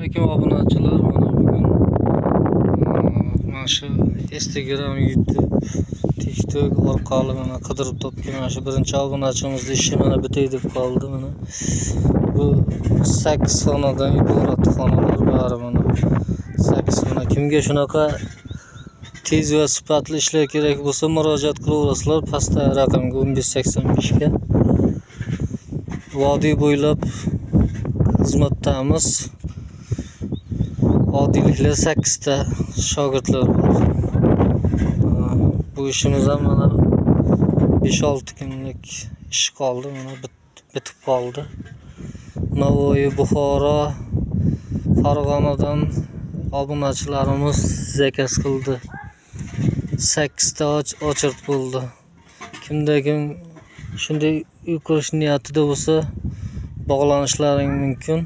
Alaykum, obunachilar. Mana bugun mana shu Instagram, YouTube, TikTok orqali mana qidirib topgan mana shu birinchi obunachimizni ishi mana bitay deb qoldi mana. Bu 8 xonadan iborat xonalar bari mana. 8 xona. Kimga shunaqa tez va sifatli ishlar kerak bo'lsa, murojaat qilaverasizlar pastdagi raqamga, 1585 ga. Vodiy bo'ylab xizmatdamiz. Vodiyliklar 8 ta shogirdlar bor. Bu ishimiz ham mana 5-6 kunlik ish qoldi, mana bitib qoldi. Navoiy, Buxoro, Farg'onadan obunachilarimiz заказ qildi. 8 ta очередь bo'ldi. Kimda kim shunday uy qurish niyatida bo'lsa, bog'lanishlaring mumkin.